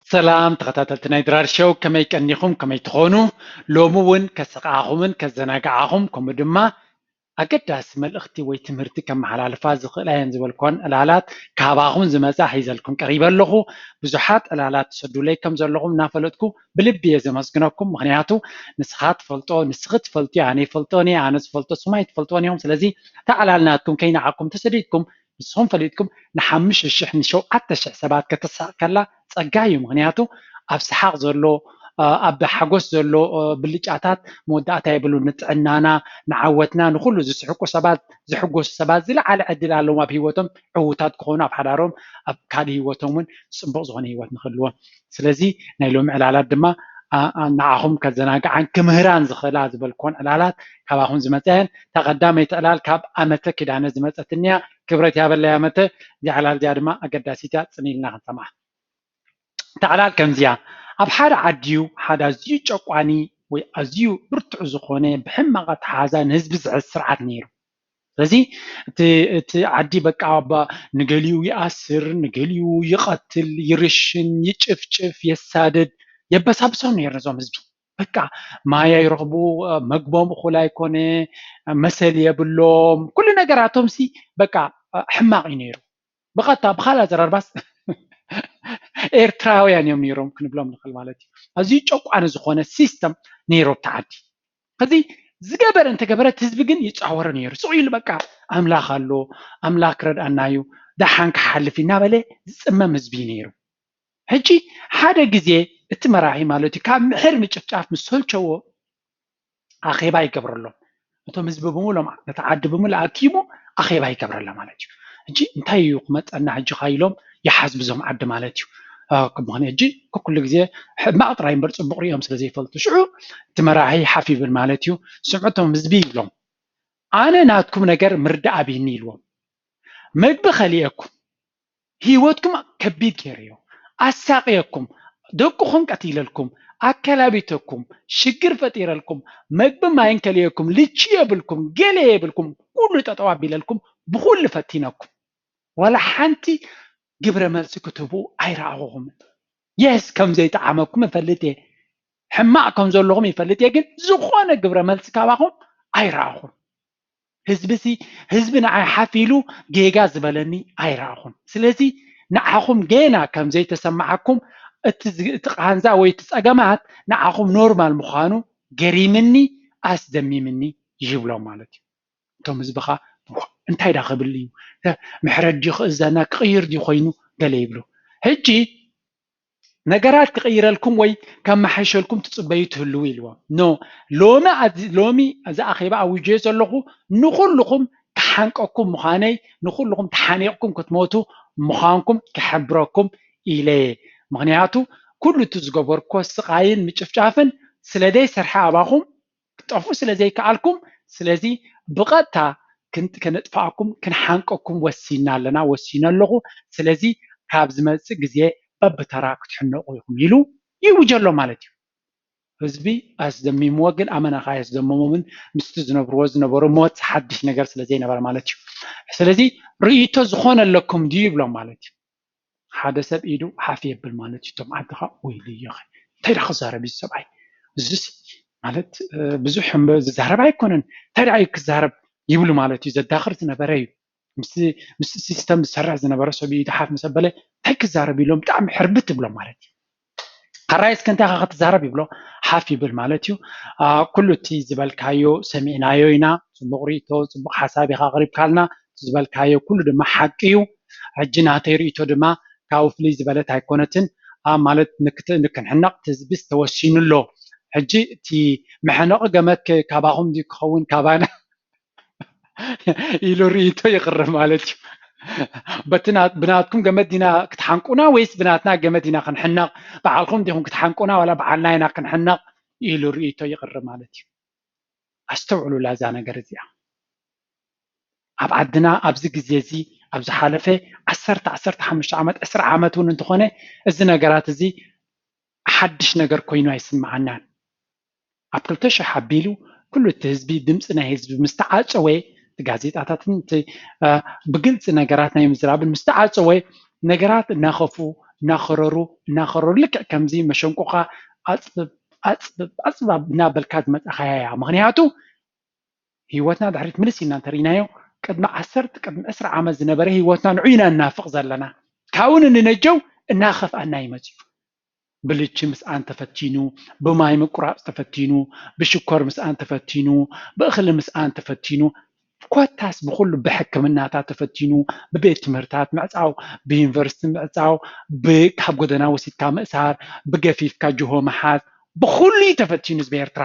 ሰላም ተኸታተልቲ ናይ ድራር ሸው፣ ከመይ ቀኒኹም? ከመይ ትኾኑ? ሎሚ እውን ከስቕኣኹምን ከዘናግዓኹም፣ ከምኡ ድማ ኣገዳሲ መልእኽቲ ወይ ትምህርቲ ከመሓላልፋ ዝኽእላ እየን ዝበልኳን ዕላላት ካባኹም ዝመጻ ሒዘልኩም ቀሪበ ኣለኹ። ብዙሓት ዕላላት ትሰዱለይ ከም ዘለኹም እናፈለጥኩ ብልቢ እየ ዘመስግነኩም። ምኽንያቱ ንስኻ ትፈልጦ፣ ንስኺ ትፈልጥዮ፣ ኣነ ይፈልጦን እየ፣ ኣነ ዝፈልጦ ንስኹም ኣይትፈልጥዎን ኢኹም። ስለዚ እታ ዕላል ናትኩም ከይንዓኩም ተሰዲድኩም ንስኹም ፈሊጥኩም ንሓሙሽተ ሽሕ ንሸውዓተ ሽሕ ሰባት ከተሳቕ ከላ ጸጋ እዩ። ምኽንያቱ ኣብ ሰሓቕ ዘሎ፣ ኣብ ሓጎስ ዘሎ ብልጫታት መወዳእታ የብሉ። ንጥዕናና፣ ንዓወትና፣ ንኹሉ ዝስሕቁ ሰባት፣ ዝሕጎሱ ሰባት ዝለዓለ ዕድል ኣለዎም ኣብ ህይወቶም ዕዉታት ክኾኑ፣ ኣብ ሓዳሮም፣ ኣብ ካልእ ህይወቶም እውን ጽቡቕ ዝኾነ ህይወት ንክህልዎም። ስለዚ ናይ ሎሚ ዕላላት ድማ ንዓኹም ከዘናግዓን ክምህራን ዝኽእላ ዝበልኩዎን ዕላላት ካባኹም ዝመጻ እየን። እታ ቀዳመይቲ ዕላል ካብ ኣመተ ኪዳነ ዝመጸትኒ እያ። ክብረት ያበለይ ኣመተ። እዚኣ ዕላል እዚኣ ድማ ኣገዳሲት እያ፣ ጽን ኢልና ክንሰምዓ። እታ ዕላል ከምዚያ፣ ኣብ ሓደ ዓዲ እዩ ሓደ ኣዝዩ ጨቋኒ ወይ ኣዝዩ ብርቱዕ ዝኾነ ብሕማቕ ኣተሓሕዛ ንህዝቢ ዝሕዝ ስርዓት ነይሩ። ስለዚ እቲ እቲ ዓዲ በቃ ባ ንገሊኡ ይኣስር፣ ንገሊኡ ይቐትል፣ ይርሽን፣ ይጭፍጭፍ፣ የሳድድ፣ የበሳብሶም ነይሩ ነዞም ህዝቢ። በቃ ማይ ኣይረኽቡ፣ መግቦም እኹል ኣይኮነ፣ መሰል የብሎም፣ ኩሉ ነገራቶም ሲ በቃ ሕማቕ እዩ ነይሩ። ብቐጥታ ብኻልእ ኣዘራርባስ ኤርትራውያን እዮም ነይሮም ክንብሎም ንኽእል ማለት እዩ። ኣዝዩ ጨቋኒ ዝኾነ ሲስተም ነይሩ ኣብቲ ዓዲ። ከዚ ዝገበረ እንተገበረ እቲ ህዝቢ ግን ይጻወሮ ነይሩ። ስቕ ኢሉ በቃ ኣምላኽ ኣሎ፣ ኣምላኽ ክረድኣና እዩ፣ ደሓን ክሓልፍ እዩ እናበለ ዝጽመም ህዝቢ እዩ ነይሩ። ሕጂ ሓደ ግዜ እቲ መራሒ ማለት እዩ ካብ ምሕር ምጭፍጫፍ ምስ ሰልቸዎ ኣኼባ ይገብረሎም። እቶም ህዝቢ ብምሎም ነቲ ዓዲ ብምሉእ ኣኪቡ ኣኼባ ይገብረላ ማለት እዩ። ሕጂ እንታይ እዩ ክመፀና ሕጂ ካ ኢሎም ይሓስቡ እዞም ዓዲ ማለት እዩ። ምክንያቱ ሕጂ ኩሉ ግዜ ሕማቕ ጥራይ እምበር ፅቡቕ ሪኦም ስለ ዘይፈልጡ ሽዑ እቲ መራሒ ሓፍ ይብል ማለት እዩ። ስምዑ እቶም ህዝቢ ይብሎም ኣነ ናትኩም ነገር ምርዳእ ኣብይኒ ኢልዎም። መግቢ ከሊኤኩም፣ ህይወትኩም ከቢድ ገይረዮ፣ ኣሳቅየኩም፣ ደቅኹም ቀቲለልኩም፣ ኣከላቢተኩም፣ ሽግር ፈጢረልኩም፣ መግቢ ማይን ከሊኤኩም፣ ልቺ የብልኩም፣ ገለ የብልኩም፣ ኩሉ ጠጠው ኣቢለልኩም፣ ብኩሉ ፈቲነኩም፣ ዋላ ሓንቲ ግብረ መልሲ ክትህቡ ኣይረኣኹኹምን። የስ ከም ዘይጠዓመኩም እፈልጥ እየ፣ ሕማቕ ከም ዘለኹም ይፈልጥ እየ፣ ግን ዝኾነ ግብረ መልሲ ካባኹም ኣይረኣኹን። ህዝቢ ሲ ህዝቢ ንዓይ ሓፍ ኢሉ ጌጋ ዝበለኒ ኣይረኣኹን። ስለዚ ንዓኹም ጌና ከም ዘይተሰማዓኩም እቲ ቃንዛ ወይ እቲ ጸገማት ንዓኹም ኖርማል ምዃኑ ገሪምኒ፣ ኣስደሚምኒ ይብሎም ማለት እዩ። እቶም ህዝቢ ኸኣ እንታይ ዳ ክብል እዩ? ምሕረት ድዩ ክእዘና ክቕይር ድዩ ኮይኑ ገለ ይብሉ። ሕጂ ነገራት ክቕይረልኩም ወይ ከመሓይሸልኩም ትጽበዩ ትህልዉ ኢልዎም። ኖ ሎሚ ሎሚ እዚ ኣኼባ ኣዊጀዮ ዘለኹ ንኹልኹም ክሓንቀኩም ምዃነይ ንኹልኹም ተሓኒቕኩም ክትሞቱ ምዃንኩም ክሕብረኩም ኢለ እየ። ምኽንያቱ ኩሉ እቲ ዝገበርኮ ስቓይን ምጭፍጫፍን ስለ ዘይሰርሐ ኣባኹም ክትጠፍኡ ስለ ዘይከኣልኩም ስለዚ ብቐጥታ ከነጥፍኣኩም ክንሓንቀኩም ወሲና ኣለና፣ ወሲነ ኣለኹ። ስለዚ ካብ ዝመጽእ ግዜ በብተራ ክትሕነቑ ኢኹም ኢሉ ይውጀሎ ማለት እዩ። ህዝቢ ኣስደሚምዎ ግን ኣመና ከኣ ኣየስደመሞምን ምስቲ ዝነብርዎ ዝነበሩ ሞት ሓድሽ ነገር ስለ ዘይነበረ ማለት እዩ። ስለዚ ርእይቶ ዝኾነ ኣለኩም ድዩ ይብሎም ማለት እዩ። ሓደ ሰብ ኢዱ ሓፍ የብል ማለት እዩ። እቶም ዓዲ ከዓ ወይሉ እዮኸ እንታይ ዳ ክዛረብ እዩ ሰብኣይ እዙስ ማለት ብዙሕ ዝዛረብ ኣይኮነን እንታይ ዳ እዩ ክዛረብ ይብሉ ማለት እዩ። ዘዳኽር ዝነበረ እዩ። ምስ ሲስተም ዝሰርሕ ዝነበረ ሰብ ኢዱ ሓፍ ምስ ኣበለ እንታይ ክዛረብ ኢሎም ብጣዕሚ ሕርብት ትብሎም ማለት እዩ። ሕራይ እስከ እንታይ ኢኻ ክትዛረብ ይብሎ ሓፍ ይብል ማለት እዩ። ኩሉ እቲ ዝበልካዮ ሰሚዕናዮ ኢና። ፅቡቕ ርእቶ ፅቡቕ ሓሳብ ኢኻ ኣቕሪብካልና። ዝበልካዮ ኩሉ ድማ ሓቂ እዩ። ሕጂ ናተይ ርእቶ ድማ ካብኡ ፍልይ ዝበለት ኣይኮነትን። ማለት ንክንሕነቕ ትዝብስ ተወሲኑ ኣሎ። ሕጂ እቲ መሐነቒ ገመት ካባኹም ድዩ ክኸውን ካባና ኢሉ ርእቶ ይቕርብ ማለት እዩ። በቲ ብናትኩም ገመድ ዲና ክትሓንቁና ወይስ ብናትና ገመድ ዲና ክንሕነቕ? በዓልኩም ዲኹም ክትሓንቁና ዋላ በዓልና ኢና ክንሕነቕ ኢሉ ርእቶ ይቕርብ ማለት እዩ። ኣስተውዕሉላ እዛ ነገር እዚኣ። ኣብ ዓድና ኣብዚ ግዜ እዚ ኣብ ዝሓለፈ ዓሰርተ ዓሰርተ ሓሙሽተ ዓመት ዕስራ ዓመት እውን እንተኾነ እዚ ነገራት እዚ ሓድሽ ነገር ኮይኑ ኣይስምዓናን። ኣብ ክልተ ሽሕ ኣቢሉ ኩሉ እቲ ህዝቢ ድምፂ ናይ ህዝቢ ምስ ተዓፀወ እቲ ጋዜጣታትን እቲ ብግልፂ ነገራት ናይ ምዝራብን ምስ ተዓፀወ ነገራት እናኸፍኡ እናኸረሩ እናኸረሩ ልክዕ ከምዚ መሸንቆኻ ኣፅብብ ኣፅብብ ኣፅብብ እናበልካ ዝመፃኻያ እያ። ምክንያቱ ህይወትና ድሕሪት ምልስ ኢልና እንተርኢናዮ ቅድሚ ዓሰርተ ቅድሚ ዕስራ ዓመት ዝነበረ ህይወትና ንዑ ኢና እናፍቕ ዘለና። ካብኡ ንነጀው እናኸፍኣና ይመፅዩ። ብልቺ ምስኣን ተፈቲኑ፣ ብማይ ምቁራፅ ተፈቲኑ፣ ብሽኮር ምስኣን ተፈቲኑ፣ ብእኽሊ ምስኣን ተፈቲኑ፣ ኮታስ ብኩሉ ብሕክምናታት ተፈቲኑ፣ ብቤት ትምህርታት ምዕፃው፣ ብዩኒቨርሲቲ ምዕፃው፣ ካብ ጎደና ወሲድካ ምእሳር፣ ብገፊፍካ ጅሆ ምሓዝ፣ ብኩሉ እዩ ተፈቲኑ ህዝቢ ኤርትራ።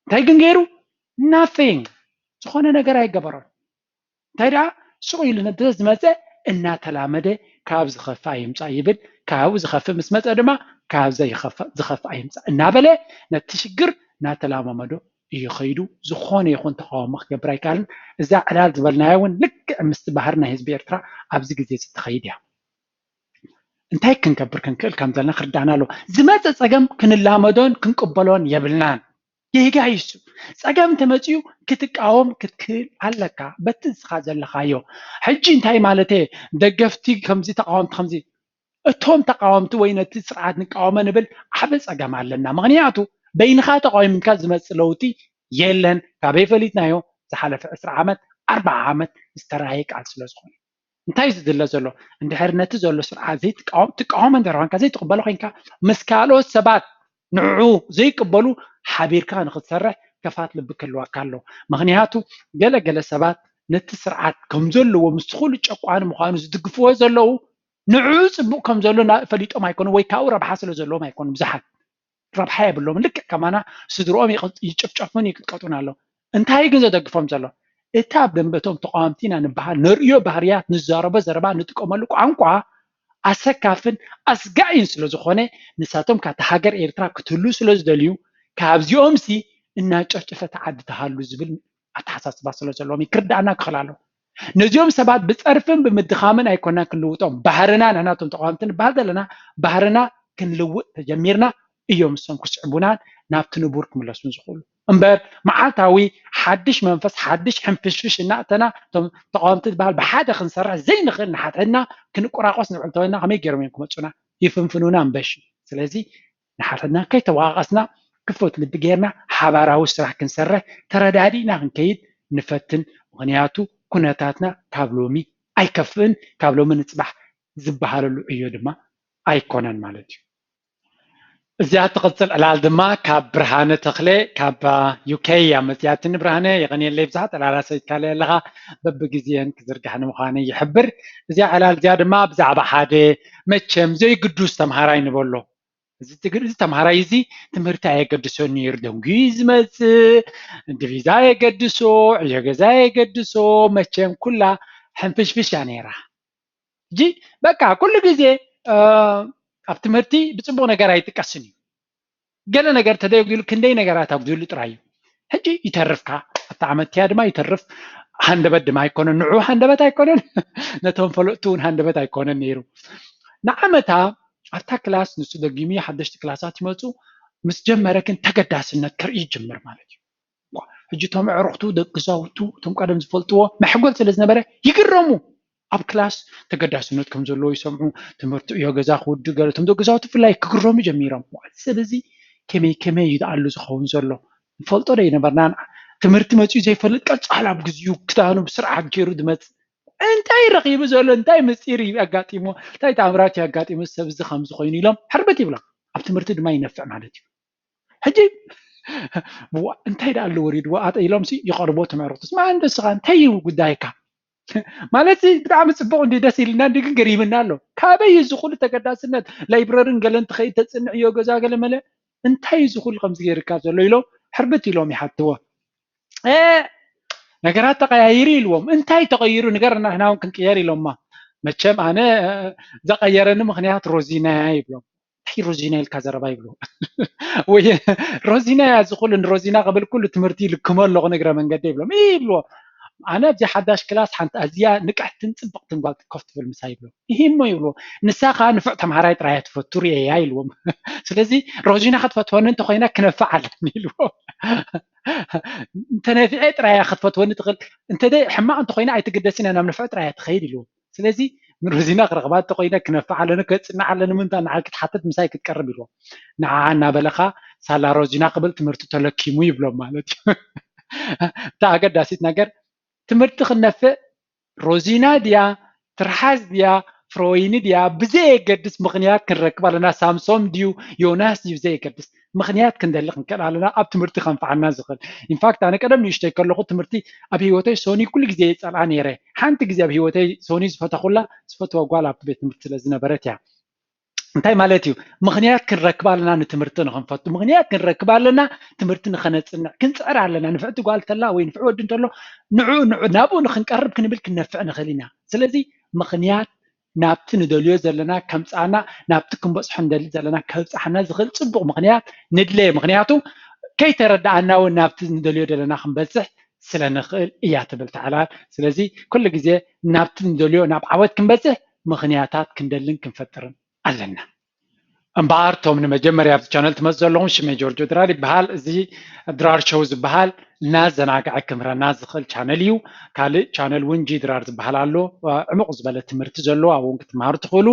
እንታይ ግን ገይሩ? Nothing። ዝኾነ ነገር ኣይገበሮን። እንታይ ደኣ ስቕ ኢሉ ነቲ ዝመፀ እናተላመደ ካብ ዝኸፍእ ኣይምፃእ ይብል። ካብኡ ዝኸፍእ ምስ መፀ ድማ ካብ ዘይኸፍእ ዝኸፍእ ኣይምፃእ እናበለ ነቲ ሽግር እናተላማመዶ እዩ ኸይዱ። ዝኾነ ይኹን ተቃውሞ ክገብር ኣይከኣልን። እዛ ዕላል ዝበልናዮ እውን ልክዕ ምስቲ ባህሪ ናይ ህዝቢ ኤርትራ ኣብዚ ግዜ እዚ ትኸይድ እያ። እንታይ ክንገብር ክንክእል ከም ዘለና ክርዳእና ኣለዎ። ዝመፀ ፀገም ክንላመዶን ክንቅበሎን የብልናን። ጌጋ እዩ እሱ። ፀገም እንተመፅኡ ክትቃወም ክትክእል ኣለካ በቲ ንስኻ ዘለኻዮ። ሕጂ እንታይ ማለት እየ? ደገፍቲ ከምዚ ተቃወምቲ ከምዚ። እቶም ተቃወምቲ ወይ ነቲ ስርዓት ንቃወሞ ንብል ዓቢ ፀገም ኣለና። ምክንያቱ በይንኻ ተቃዊምካ ዝመፅእ ለውጢ የለን። ካበይ ፈሊጥናዮ? ዝሓለፈ ዕስራ ዓመት ኣርብዓ ዓመት ዝተራየ ቃል ስለ ዝኾነ። እንታይ እዩ ዝድለ ዘሎ? እንድሕር ነቲ ዘሎ ስርዓት ዘይትቃወም ትቃወሞ እንድሕር ኮይንካ ዘይትቕበሎ ኮይንካ ምስ ካልኦት ሰባት ንዕኡ ዘይቅበሉ ሓቢርካ ንክትሰርሕ ከፋት ልቢ ክህልወካ ኣሎ። ምክንያቱ ገለ ገለ ሰባት ነቲ ስርዓት ከም ዘለዎ ምስቲ ኩሉ ጨቋኒ ምዃኑ ዝድግፍዎ ዘለዉ ንዕኡ ፅቡቅ ከም ዘሎ ፈሊጦም ኣይኮኑ ወይ ካብኡ ረብሓ ስለ ዘለዎም ኣይኮኑ። ብዙሓት ረብሓ የብሎምን። ልክዕ ከማና ስድርኦም ይጭፍጨፉን ይቅጥቀጡን ኣለዉ። እንታይ ግን ዘደግፎም ዘሎ? እቲ ኣብ ደንበ እቶም ተቃወምቲ ኢና ንበሃል ነርእዮ ባህርያት ንዛረቦ ዘረባ ንጥቀመሉ ቋንቋ ኣሰካፍን ኣስጋኢን ስለ ዝኾነ ንሳቶም ካብታ ሃገር ኤርትራ ክትህሉ ስለ ዝደልዩ ካብዚኦምሲ እናጨፍጨፈት ዓዲ ትሃሉ ዝብል ኣተሓሳስባ ስለ ዘለዎም እዩ። ክርዳእና ክኽእል ኣለዎ። ነዚኦም ሰባት ብፀርፍን ብምድኻምን ኣይኮናን ክንልውጦም። ባህርና ንሕና እቶም ተቃወምቲ ንበሃል ዘለና ባህርና ክንልውጥ ተጀሚርና እዮም እሶም ክስዕቡናን ናብቲ ንቡር ክምለሱን ዝኽእሉ እምበር መዓልታዊ ሓድሽ መንፈስ ሓድሽ ሕንፍሽፍሽ እናእተና እቶም ተቃወምቲ ዝበሃል ብሓደ ክንሰርሕ ዘይንኽእል ንሓድሕድና ክንቆራቆስ ንውዕል ተበልና ከመይ ገይሮም እዮም ክመፁና? ይፍንፍኑና እምበሽ። ስለዚ ንሓድሕድና ከይተወቃቀስና ክፉት ልቢ ጌርና ሓባራዊ ስራሕ ክንሰርሕ ተረዳዲእና ክንከይድ ንፈትን። ምክንያቱ ኩነታትና ካብ ሎሚ ኣይከፍእን፣ ካብ ሎሚ ንፅባሕ ዝበሃለሉ ዕዮ ድማ ኣይኮነን ማለት እዩ። እዚኣ ትቕፅል ዕላል ድማ ካብ ብርሃነ ተኽለ ካብ ዩኬ እያ መፅያትኒ። ብርሃነ የቐንየለይ ብዙሓት ዕላላት ሰዲድካለይ ኣለኻ፣ በብግዜን ክዝርጋሕ ንምዃነይ ይሕብር። እዚኣ ዕላል እዚኣ ድማ ብዛዕባ ሓደ መቸም ዘይግዱስ ተምሃራይ ንበሎ። እዚ ትግር እዚ ተምሃራይ እዚ ትምህርቲ ኣየገድሶን ነይሩ። ደንጉዩ ዝመፅእ ዲቪዛ የገድሶ፣ ዕዮ ገዛ የገድሶ፣ መቸም ኩላ ሕንፍሽፍሽ እያ ነይራ። ሕጂ በቃ ኩሉ ግዜ ኣብ ትምህርቲ ብፅቡቅ ነገር ኣይጥቀስን እዩ። ገለ ነገር ተደየጉዲሉ ክንደይ ነገራት ኣጉዲሉ ጥራይ እዩ። ሕጂ ይተርፍካ ኣብቲ ዓመት እቲኣ ድማ ይተርፍ። ሃንደበት ድማ ኣይኮነን፣ ንዑ ሃንደበት ኣይኮነን፣ ነቶም ፈለጥቱ እውን ሃንደበት ኣይኮነን ነይሩ። ንዓመታ ኣብታ ክላስ ንሱ ደጊሙ ሓደሽቲ ክላሳት ይመፁ ምስ ጀመረ ግን ተገዳስነት ክርኢ ይጅምር ማለት እዩ። ሕጂ እቶም ኣዕሩኽቱ ደቂ ገዛውቱ እቶም ቀደም ዝፈልጥዎ መሕጎል ስለ ዝነበረ ይግረሙ። ኣብ ክላስ ተገዳስነት ከም ዘለዎ ይሰምዑ። ትምህርቲ ዕዮ ገዛ ክውድእ ገለ እቶም ደቂ ገዛውቲ ብፍላይ ክግረሙ ጀሚሮም። እዚ ሰብ እዚ ከመይ ከመይ እዩ ደኣሉ ዝኸውን ዘሎ? ንፈልጦ ዶ ይነበርናን? ትምህርቲ መፅኡ ዘይፈልጥ ቀፃል ኣብ ግዚኡ ክዳኑ ብስርዓት ገይሩ ዝመፅእ እንታይ ረኺቡ ዘሎ? እንታይ ምስጢር እዩ ኣጋጢሞ? እንታይ ተኣምራት እዩ ኣጋጢሙ ሰብ እዚ ከምዚ ኮይኑ ኢሎም ሕርብት ይብሎም። ኣብ ትምህርቲ ድማ ይነፍዕ ማለት እዩ። ሕጂ እንታይ ደኣ ኣሎ ወሪድዎ ኣጠ ኢሎም ሲ ይቐርቦ ትምህርቱ ስማ እንደ ስኻ እንታይ እዩ ጉዳይካ? ማለት ብጣዕሚ ፅቡቅ እንዲ ደስ ኢልና እንዲ ግን ገሪምና ኣሎ። ካበይ እዚ ኩሉ ተገዳስነት? ላይብረርን ገለን ትኸይድ ተፅንዕ እዮ ገዛ ገለ መለ እንታይ እዚ ኩሉ ከምዚ ገይርካ ዘሎ ኢሎም ሕርብት ኢሎም ይሓትዎ። ነገራት ተቀያይሩ ኢልዎም። እንታይ ተቀይሩ ንገረና ንሕና እውን ክንቅየር ኢሎማ። መቸም ኣነ ዘቀየረኒ ምክንያት ሮዚና እያ ይብሎም። እንታይ ሮዚና ኢልካ ዘረባ ይብሉ። ወይ ሮዚና እያ እዚ ኩሉ ንሮዚና ክብል ኩሉ ትምህርቲ ይልክሞ ኣለኹ ንግረ መንገዲ ይብሎም ይብልዎ። ኣነ ኣብዚ ሓዳሽ ክላስ ሓንቲ ኣዝያ ንቅሕትን ፅብቅትን ጓል ኮፍ ትብል ምሳ ይብሎ ይሂሞ ይብልዎ። ንሳ ከዓ ንፉዕ ተምሃራይ ጥራይ እያ ትፈቱ ርእየያ ኢልዎም። ስለዚ ሮዚና ክትፈትወኒ እንተኮይና ክነፍዕ ኣለኒ ኢልዎ። እንተነፊዐ ጥራይ እያ ክትፈትወኒ ትኽእል፣ እንተ ሕማቅ እንተኮይና ኣይትግደስን እያ ናብ ንፍዕ ጥራይ እያ ትኸይድ ኢልዎ። ስለዚ ንሮዚና ክረኽባ እንተኮይነ ክነፍዕ ኣለኒ፣ ከጽንዕ ኣለኒ፣ ምንታ ንዓል ክትሓትት ምሳይ ክትቀርብ ኢልዎ። ንዓ እናበለኻ ሳላ ሮዚና ክብል ትምህርቲ ተለኪሙ ይብሎም ማለት እዩ። እታ ኣገዳሲት ነገር ትምህርቲ ክነፍዕ ሮዚና ድያ ትርሓስ ድያ ፍሮይኒ ድያ ብዘየገድስ ምኽንያት ክንረክብ ኣለና። ሳምሶም ድዩ ዮናስ ድዩ ብዘየገድስ ምኽንያት ክንደሊ ክንክእል ኣለና። ኣብ ትምህርቲ ከንፈዓና ዝኽእል ኢንፋክት ኣነ ቀደም ንእሽተይ ከለኹ ትምህርቲ ኣብ ህይወተይ ሶኒ ኩሉ ግዜ የፀልኣ ነይረ። ሓንቲ ግዜ ኣብ ህይወተይ ሶኒ ዝፈተኹላ ዝፈትዋ ጓል ኣብቲ ቤት ትምህርቲ ስለ ዝነበረት እያ። እንታይ ማለት እዩ? ምኽንያት ክንረክብ ኣለና ንትምህርቲ ንኽንፈቱ ምኽንያት ክንረክብ ኣለና። ትምህርቲ ንኸነፅንዕ ክንፅዕር ኣለና። ንፍዕቲ ጓል ተላ ወይ ንፍዕ ወዲ እንተሎ ንዑ ንዑ ናብኡ ንኽንቀርብ ክንብል ክንነፍዕ ንኽእል ኢና። ስለዚ ምኽንያት ናብቲ ንደልዮ ዘለና ከምፃና ናብቲ ክንበፅሖ ንደሊ ዘለና ከብፃሓና ዝኽእል ፅቡቕ ምኽንያት ንድለየ። ምኽንያቱ ከይተረዳኣና እውን ናብቲ ንደልዮ ዘለና ክንበፅሕ ስለ ንኽእል እያ ትብል ተዕላል። ስለዚ ኩሉ ግዜ ናብቲ ንደልዮ ናብ ዓወት ክንበፅሕ ምኽንያታት ክንደልን ክንፈጥርን ኣለና። እምበኣር እቶም ንመጀመርያ ኣብዚ ቻነል ትመፁ ዘለኹም ሽመይ ጆርጆ ድራር ይበሃል። እዚ ድራር ሾው ዝበሃል እናዘናግዐ ክምህረና ዝኽእል ቻነል እዩ። ካልእ ቻነል እውን ጂ ድራር ዝበሃል ኣሎ። ዕሙቕ ዝበለ ትምህርቲ ዘለዎ ኣብኡ እውን ክትመሃሩ ትኽእሉ።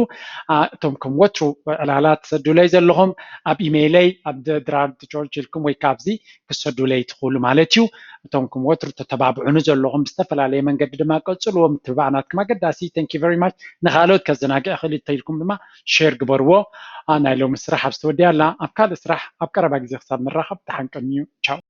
እቶም ከም ወትሩ ዕላላት ትሰዱለይ ዘለኹም ኣብ ኢሜይለይ ኣብ ድራር ጆርጅ ኢልኩም ወይ ካብዚ ክሰዱለይ ትኽእሉ ማለት እዩ። እቶም ከም ወትሩ ተተባብዑኒ ዘለኹም ብዝተፈላለየ መንገዲ ድማ ቀፅልዎ። ምትብባዕ ናትኩም ኣገዳሲ። Thank you very much። ንኻልኦት ከዘናግዕ ይኽእል እዩ እንተኢልኩም ድማ ሼር ግበርዎ። ናይ ሎሚ ስራሕ ኣብ ዝተወዲያ ኣላ። ኣብ ካልእ ስራሕ ኣብ ቀረባ ግዜ ክሳብ ንራኸብ ደሓን ቀንዩ። ቻው።